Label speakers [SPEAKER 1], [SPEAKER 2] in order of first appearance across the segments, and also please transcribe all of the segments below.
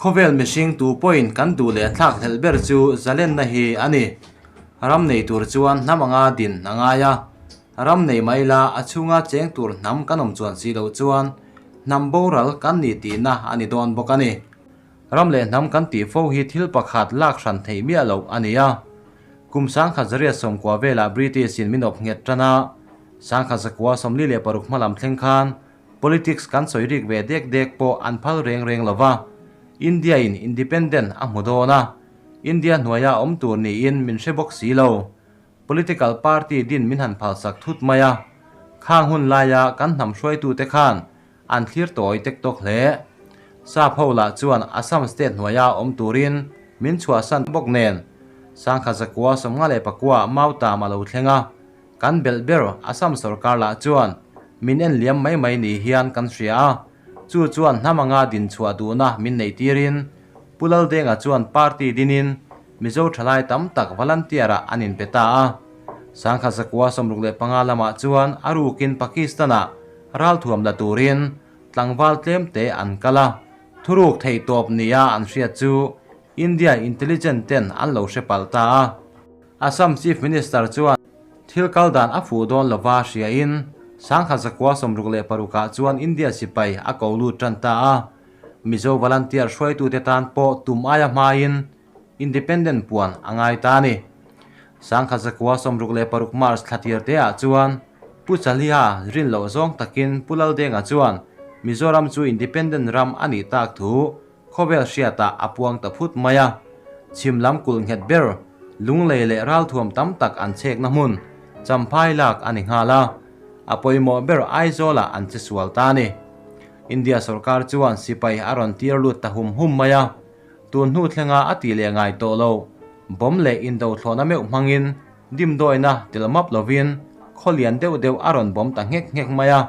[SPEAKER 1] Khawvel mihring tu pawhin kan duh leh thlakhlelh ber chu zalenna hi a ni. Ram nei tur chuan hnam anga din a ngai a. Ram nei mai la a chhunga cheng tur hnam kan awm chuan si loh chuan hnam boral kan ni tihna a ni dawn bawk a ni. Ram leh hnam kan tih fo hi thil pakhat lak hran theih miah loh a ni a. Kum 1990 velah British in min awp nghet tan a, 1946 hmalam thleng khan Politics kan sawi rik ve dek dek pawh an phal reng reng lo va, India in independent a hmu dawn a, India hnuaia awm tur niin min hre bawk si lo. Political party din min han phalsak thut mai a, khang hun laia kan hnam hruaitute khan an thlir tawi tek tawk hle. Sap ho lah chuan Assam state hnuaia awm turin min chhuahsan bawk nen, 1954 Mautam a lo thleng a, Kan belh ber Assam sorkar lah chuan min en liam mai mai ni hian kan hria a, chu chuan hnam anga din chhuah duhna min neih tirin Pu Laldenga chuan party dinin Mizo thalai tam tak volunteer-ah an inpe ta a. 1965 lamah chuan a rukin Pakistan-ah ralthuam la turin tlangval tlemte an kal a, thuruk theihtawp nia an hriat chu India intelligent ten an lo hre palh ta a. Assam Chief Minister chuan thil kal dan a fuh dawn lova hriain 1966 ah chuan India sipai a ko lut tan ta a. Mizo volunteer hruaitute tan pawh tum aia hmain Independent puan a ngai ta a ni. 1966 March thla tir te ah chuan Pu Chaliha rin loh zawng takin Pu Laldenga chuan Mizoram chu Independent ram a nih tak thu Khawvel hriatah a puang ta phut mai a, chhim lam kulh nghet ber, lunglei leh ralthuam tam tak an chhekna hmun, Champhai lak a ni nghal a, a pawimawh ber Aizawlah an che sual ta a ni. India sorkar chuan sipai a rawn tir lut ta hum hum mai a, tun hnu thlenga a tih leh ngai tawh lo, bomb leh indothlawhna meuh hmangin dimdawina tel map lovin khaw lian deuh deuh a rawn bomb ta nghek nghek mai a,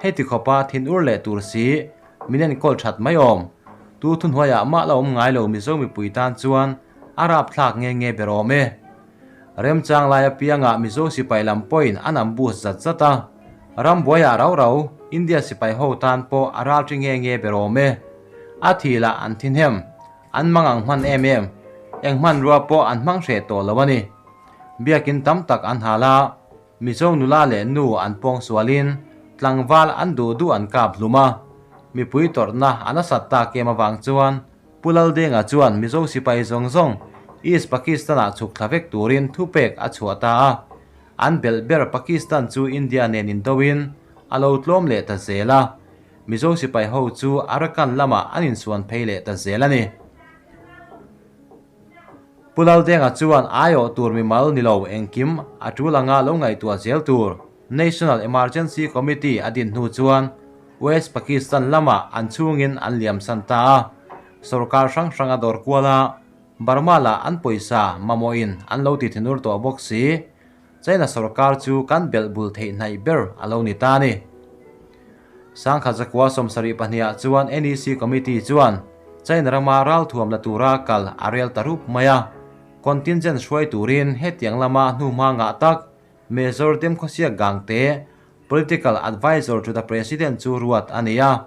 [SPEAKER 1] Heti khawpa thin ur leh tur si, min enkawl that mai awm. Tu thuhnuaiah mah la awm ngai lo Mizo mipui tan chuan a rapthlak nge nge ber awm e. Remchang lai apiangah Mizo sipai lam pawhin an ambush zat zat a, rambuaiah rau rau India sipai ho tan pawh a ralṭi nge nge ber awm e. A thih lah an thi hnem, an mang ang hman em em, eng hmanrua pawh an hmang hreh tawh lo a ni. Biakin tam tak an hal a, Mizo nula leh nu an pawng sualin tlangval an duh duh an kap hlum a, mipui tawrhna a nasat tak em avang chuan Pu Laldenga chuan Mizo sipai zawng zawng East Pakistan-ah chhuk thla vek turin thupek a chhuah ta a, an belh ber Pakistan chu India nen indoin a lo tlawm leh ta zel a, Mizo sipai ho chu Arakan lamah an insuan phei leh ta zel a ni. Pu Laldenga chuan aiawh tur mimal ni lo engkim a tul anga lo ngaihtuah zel tur National Emergency Committee a din hnu chuan West Pakistan lamah an chhungin an liamsan ta a, sorkar hrang hrang a dawr kual a, Burma lah an pawisa mamawhin an lo ti thinur tawh bawk si. China sorkar chu kan belh bul theih hnaih ber a lo ni ta a ni. 1972 ah chuan NEC Committee chuan China rama ralthuam la tura kal a rel ta rup mai a, contingent hruai turin hetiang lama hnuhma ngah tak Major Demkhawsiak Gangte, Political Advisor to the President chu ruat a ni a,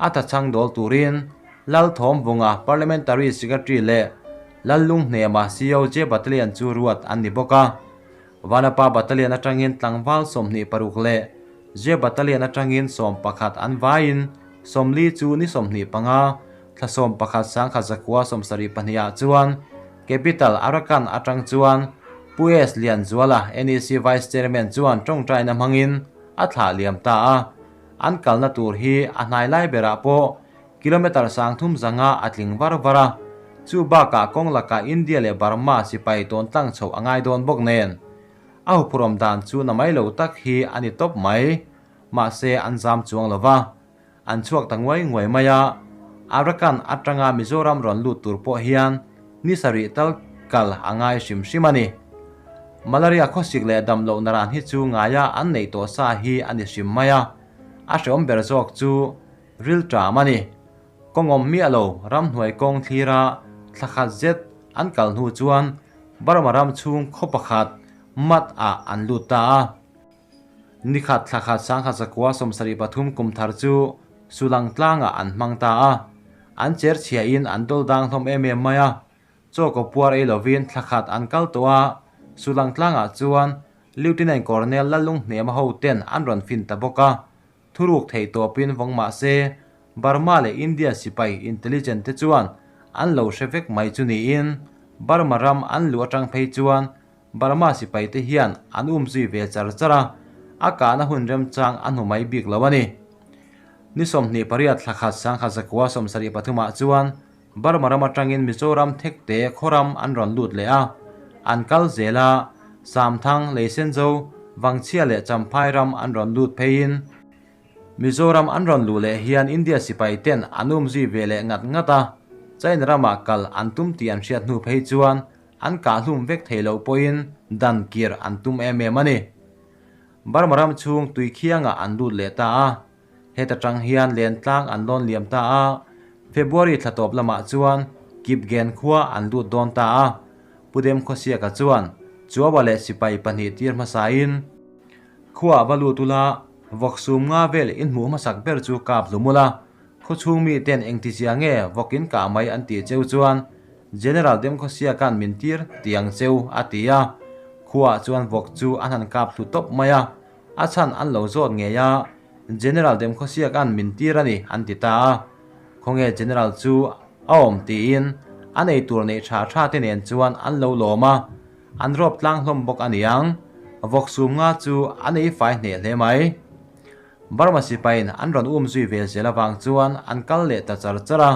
[SPEAKER 1] a tachang dawl turin Lalthawmvunga Parliamentary Secretary leh Lallunghnema COJ Battalion chu ruat an ni bawk a. Vanapa Battalion atangin tlangval 26 leh J Battalion atangin 11 an vaiin 40 chu ni 25, thla 11 1972 ah chuan Capital Arakan atang chuan Pu S Lianzuala NEC Vice Chairman chuan tawngtaina hmangin a thlah liam ta a. An kalna tur hi a hnai lai berah pawh kilometre 300 a tling var var a, chu bakah kawng lakah India leh Burma sipai tawn tlang chhoh a ngai dawn bawk nen. A huphurawm dan chu na mai lo tak hi a ni tawp mai. Mahse an zam chuang lo va, an chhuak ta nguai nguai mai a. Arakan atanga Mizoram rawn lut tur pawh hian ni sarih tal kal a ngai hrim hrim a ni. Malaria khawsik leh dam lohna ran hi chu ngaia an neih tawh sa hi a ni hrim mai a, a hreawm ber zawk chu rilṭam a ni. Kawng awm miah lo ramhnuai kawng thlira thla khat zet an kal hnu chuan Burma ram chhung khaw pakhat mat ah an lut ta a. Nikhat thla khat 1973 kum thar chu Sulang tlangah an hmang ta a. An cher chhia in an dawl dang hlawm em em mai a. Chaw kaw puar ei lovin thla khat an kal tawh a, Sulang tlangah chuan Lieutenant Colonel Lalunghniama ho ten an rawn fin ta bawk a. Thuruk theih tawpin vawng mah se, Burma leh India sipai intelligent te chuan an lo hre vek mai chu niin, Burma ram an luh atang phei chuan Burma sipai te hian an um zui ve char char a, a kahna hun remchang a hnu mai bik lo a ni. Ni 28 thla khat 1973 ah chuan Burma ram atangin Mizoram thekte khawram an rawn lut leh a, an kal zel a, Samthang, Leisenzo, Vangchhia leh Champhai ram an rawn lut pheiin Mizoram an rawn luh leh hian India sipai ten an um zui ve leh ngat ngat a, China ramah kal an tum tih an hriat hnu phei chuan an kah hlum vek thei loh pawhin dan kir an tum em em a ni. Burma ram chhung tui khiangah an lut leh ta a, heta tang hian lentlang an lawn liam ta a, February thla tawp lamah chuan Kipgen khua an lut dawn ta a, Pu Demkhawsiaka chuan Chuaua leh sipai pahnih tir hmasain, Khuaah va lut ula, vawk sum nga vel in hmuh hmasak ber chu kap hlum ula, khawchhung miten engtizia nge vawk in kah mai an tih cheu chuan General Demkhawsiaka'n min tir tiang cheu a ti a. Khuaah chuan vawk chu an han kap hlu tawp mai a, a chhan an lo zawt ngei a, General Demkhawsiaka'n min tir a ni an ti ta a. Khawnge General chu a awm tiin an eitur neih tha tha te nen chuan an lo lawm a. An rawp tlang hlawm bawk a niang. Vawk sum nga chu an ei fai hneh hle mai. Burma sipaiin an rawn um zui ve zel avang chuan an kal leh ta char char a.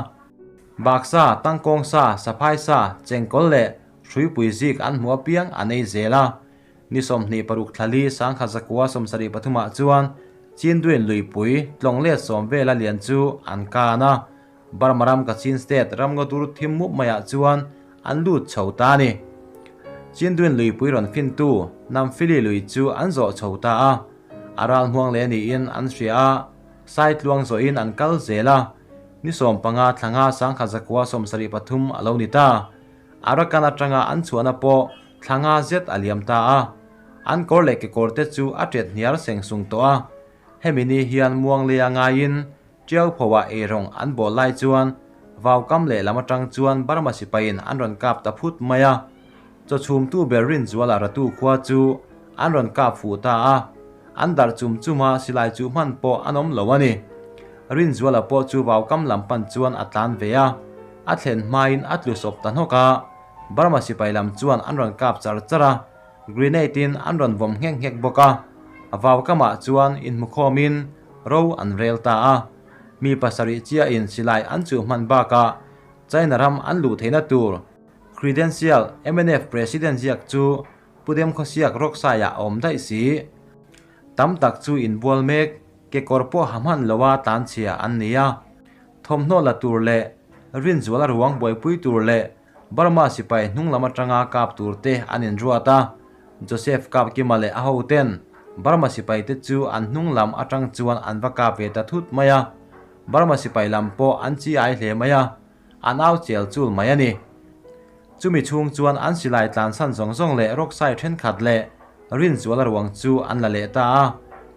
[SPEAKER 1] Baksa, tangkawng sa, saphai sa, chengkawl leh hruipui zik an hmuh apiang an ei zel a. Ni 26 thla li 1973 ah chuan Chinduin luipui tlawng let sawm vela lian chu an kan a. Burma ram Kachin State ramngaw dur thim mup maiah chuan an lut chho ta a ni. Chinduin luipui rawn fintu Namphili lui chu an zawh chho ta a, a ral hmuang leh niin an hria a, Saitluang zawhin an kal zel a, ni 15 thla nga 1973 a lo ni ta. Arakan atanga an chhuahna pawh thla nga zet a liam ta a, an kawr leh kekawr te chu a tet hniar seng sung tawh a. Hemi ni hian muang leia ngaiin Tiau phoah eirawng an bawl lai chuan vaukam lehlam atang chuan Burma sipaiin an rawn kap ta phut mai a. Chawchhumtu ber Rinzuala ratu khua chu an rawn kap fuh ta a, an darh chum chum a silai chu hman pawh an awm lo a ni. Rinzuala pawh chu vaukam lam pan chuan a tlan ve a, a thlen hmain a tlu sawp ta hnawk a, Burma sipai lam chuan an rawn kap char char a, grenade in an rawn vawm nghek nghek bawk a, vaukamah chuan inhmukhawmin ro an rel ta a, mi pasarih chiahin silai an chuh hman bakah China ram an luh theihna tur credential mnf President ziak chu Pu Demkhawsiak Rawksaiah a awm daih si. Tam tak chu inbual mek, kekawr pawh ha hman loa tlanchhia an ni a, thawmhnaw la tur leh rinzuala ruang buaipui tur leh Burma sipai hnung lam atanga kap tur te an inruat a, Joseph Kapkima leh a hoten Burma sipai te chu an hnung lam atang chuan an va kap ve ta thut mai a, Burma sipai lam pawh an chi ai hle mai a, an au chel chul mai a ni. Chumi chhung chuan an silai tlansan zawng zawng leh rawksai thenkhat leh rinzuala ruang chu an la leh ta a,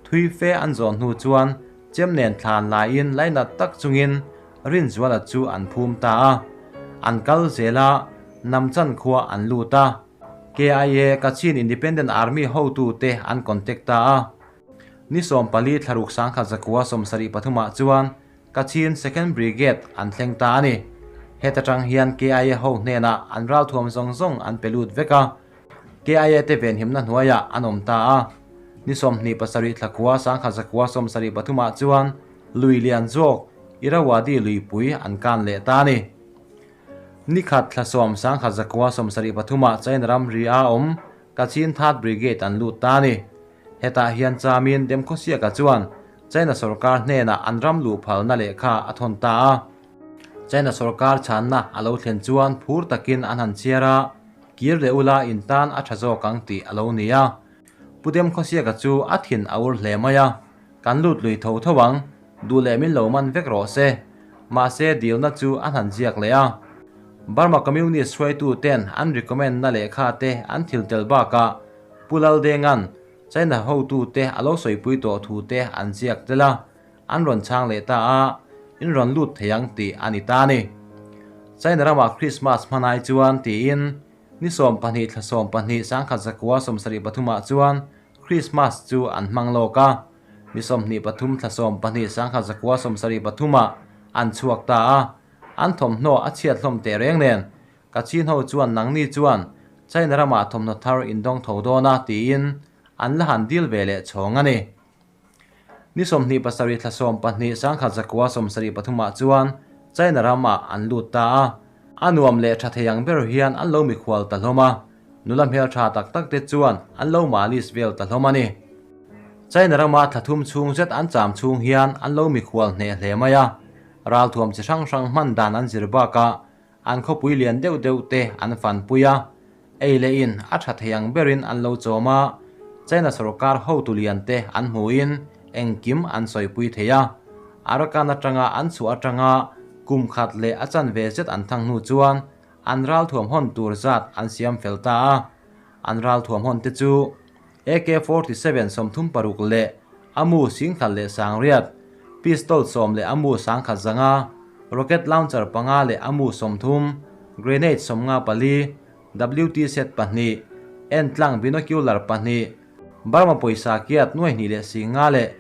[SPEAKER 1] thui fe an zawn hnu chuan chem nen thlan laiin lainat tak chungin Rinzuala chu an phum ta a, an kal zel a, Namchan khua an lut a, KIA, Kachin Independent Army hotute an contact ta a. Ni 14 thla ruk 1973 ah chuan Kachin Second Brigade an thleng ta a ni. Heta tang hian KIA ho hnenah an ralthuam zawng zawng an pe lut vek a, KIA te venhimna hnuaiah an awm ta a. Ni 27 thla khua 1973 ah chuan Lui lian zawk Irrawaddy luipui an kan leh ta a ni. Ni khat thla sawm 1973 ah China ramri a awm Kachin Third Brigade an lut ta a ni. Hetah hian chamin Demkhawsiaka chuan China sorkar hnenah an ram luh phalna lehkha a thawn ta a. China sorkar chhanna a lo thlen chuan phur takin an han chhiar a, kir leh ula in tan a tha zawk ang tih a lo ni a. Pu Demkhawsiaka chu a thin a ur hle mai a. Kan lut lui tho tho ang, duh leh min lo man vek rawh se. Mahse dilna chu a hnan ziak leh a. Burma Communist hruaitu ten an recommend na lehkha te an thil tel bakah Pu Laldenga'n China hotu te a lo sawipui tawh thu te an ziak tel a, an rawn chhang leh ta a. in rawn lut thei ang tih a ni ta a ni. China ramah Christmas hman ai chuan tiin ni 12 thla 12 1973 ah chuan Christmas chu an hmang lawk a, ni 23 thla 12 1973 ah an chhuak ta a, an thawmhnaw a chhiat hlawm teh reng nen Kachin ho chuan nangni chuan China ramah thawmhnaw thar in dawng tho dawn a tiin an la han dil ve leh chhawng a ni. Ni 27 thla 12 1973 ah chuan China ramah an lut ta a, a nuam leh tha thei ang ber hian an lo mikhual ta hlawm a, nula hmeltha tak tak te chuan an lo malis vel ta hlawm a ni. China rama thla thum chhung zet an cham chhung hian an lo mikhual hneh hle mai a, ralthuam chi hrang hrang hman dan an zir bakah An khawpui lian deuh deuh te an fanpui a, ei leh in a tha thei ang berin an lo chawm a, China sorkar hotu lian te an hmuhin engkim an sawipui thei a. Arakan atanga an chhuah atanga kum khat leh a chanve zet an thang hnu chuan an ralthuam hawn tur zat an siam fel ta a. An ralthuam hawn te chu AK-47 36 leh a mu singkhat leh sangriat, pistol 10 leh a mu sangkhat zanga, rocket launcher panga leh a mu 30, grenade 54, WT set pahnih, entlang binocular pahnih, Burma pawisa kiat nuai hnih leh singa leh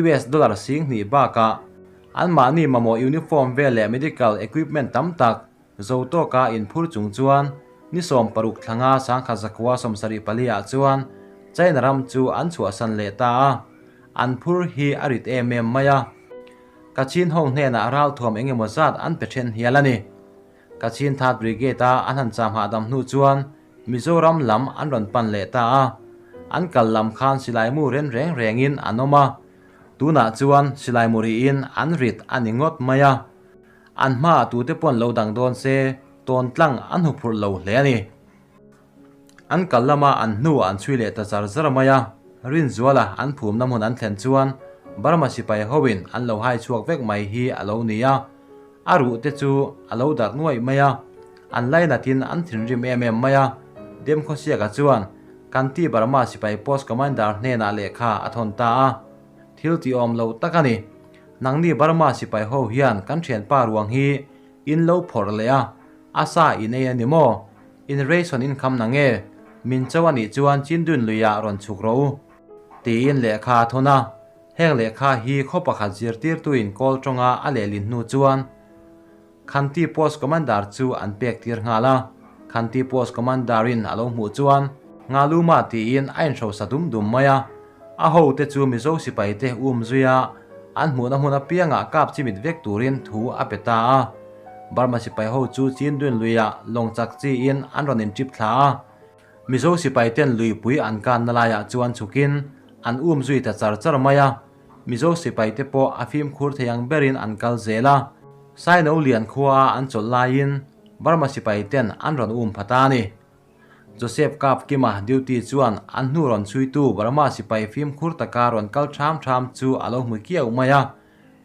[SPEAKER 1] US dollar sing hnih bakah anmahni mamawh uniform vel leh medical equipment tam tak Zo tawka inphur chung chuan ni 16 thlanga 1974 ah chuan China ram chu an chhuahsan leh ta a, an phur hi a rit em em mai a. Kachin ho hnenah ralthuam eng emaw zat an pe then hial a ni. Kachin Third Brigade a an han cham hahdam hnu chuan Mizoram lam an rawn pan leh ta a, an kal lam khan silaimu ren reng rengin an awm a, tunah chuan silaimu rihin an rit a ni ngawt mai a. An hmaah tute pawn lo dang dawn se tawn tlang an huphurh lo hle a ni. An kal lama an hnuah an chhui leh ta zar zar mai a, Rinzuala an phumna hmun an thlen chuan Burma sipai hoin an lo hai chhuak vek mai hi a lo ni a, a ruh te chu a lo darh nuaih mai a, an lainatin an thinrim em em mai a, Demkhawsiaka chuan Kanti Burma sipai post commander hnenah lehkha a thawn ta a, thil tih awm lo tak a ni. Nangni Burma sipai ho hian kan thianpa ruang hi in lo phawrh leh a, a sa in ei a ni maw? In ration in kham na nge? Min cho a nih chuan Chindun luiah rawn chhuk rawh u. Tiin lehkha a thawn a, heng lehkha hi khaw pakhat zirtirtuin kawl tawnga a lehlin hnu chuan Khanti Post Commander chu an pek tir nghal a, Khanti Post Commander in a lo hmuh chuan Ngaluma tiin a inhrosa dum dum mai a, a hote chu Mizo sipai te um zui a, an hmuhna hmun apiangah kap chimit vek turin thu a pe ta a. Burma sipai ho chu Chinduin luiah lawng chak chiin an rawn inṭip thla a, Mizo sipai ten luipui an kanna laiah chuan chhukin an um zui ta char char mai a. Mizo sipai te pawh a fimkhur thei ang berin an kal zel a, Saino lian khua a an chawlh laiin Burma sipai ten an rawn um pha ta a ni. Joseph Kap Kima duty chuan an hnu rawn chhuitu Burma sipai fimkhur taka rawn kal ṭham ṭham chu a lo hmu kiau mai a,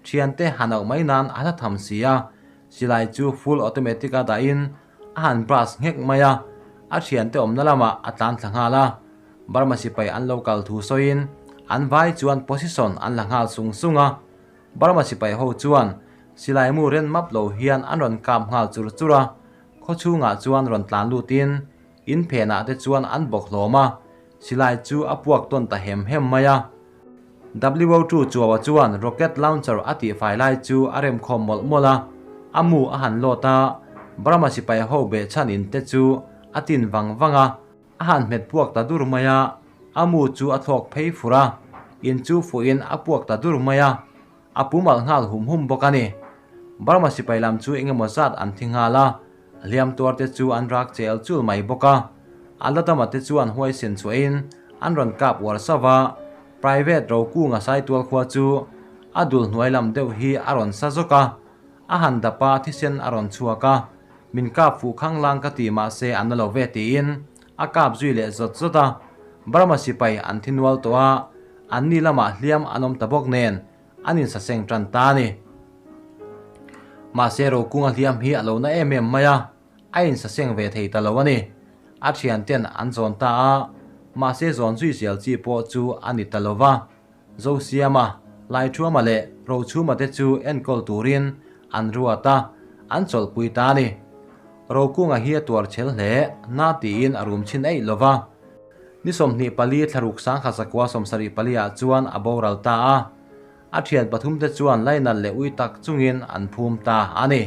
[SPEAKER 1] ṭhiante han auh mai nan a hla tham si a, silai chu full automatic a dahin a han brush nghek mai a, a thiante awmna lamah a tlan thla nghal a, Burma sipai an lo kal thu sawiin an vai chuan position an la nghal sung sung a, Burma sipai ho chuan silai mu ren map lo hian an rawn kap nghal chur chur a, khaw chhungah chuan rawn tlan lutin in phenah te chuan an bawk hlawm a, silai chu a puak tawn ta hem hem mai a. WO2 Chuaua chuan rocket launcher a tihfai lai chu a remkhawm mawlh mawlh a, a mu a han lawt a, Burma sipai ho behchhan in te chu a tin vang vang a, a han hmet puak ta dur mai a, a mu chu a thlawk phei fur a, in chu fuhin a puak ta dur mai a, a pum alh nghal hum hum bawk a ni. Burma sipai lam chu engemaw zat an thi nghal a, hliam tuar te chu an rak chel chul mai bawk a, a la dama te chuan huaisen chhuahin an rawn kap uar sauh a, private Rokunga Saitual khua chu a dul hnuai lam deuh hi a rawn sa zawk a, a han dap a thisen a rawn chhuak a, min kap fuh khang lang ka ti mahse a na lo ve tiin a kap zui leh zawt zawt a, Burma sipai an thi nual tawh a, anni lamah hliam an awm ta bawk nen an insaseng tan ta a ni. Mahse Rokunga hliam hi a lo na em em mai a, a insaseng ve thei ta lo a ni. A thianten an zawn ta a, mahse zawn zui zel chi pawh chu a ni ta lo va. Zosiama, Laithuama leh Rochhuma te chu enkawl turin an ruat a, an chawlhpui ta a ni. Rokunga hi a tuar chhel hle, na tiin a rum chhin eih lova. Ni 24 thlaruk 1974 ah chuan a boral ta a, a thian pathumte chuan lainat leh ui tak chungin an phum ta a ni.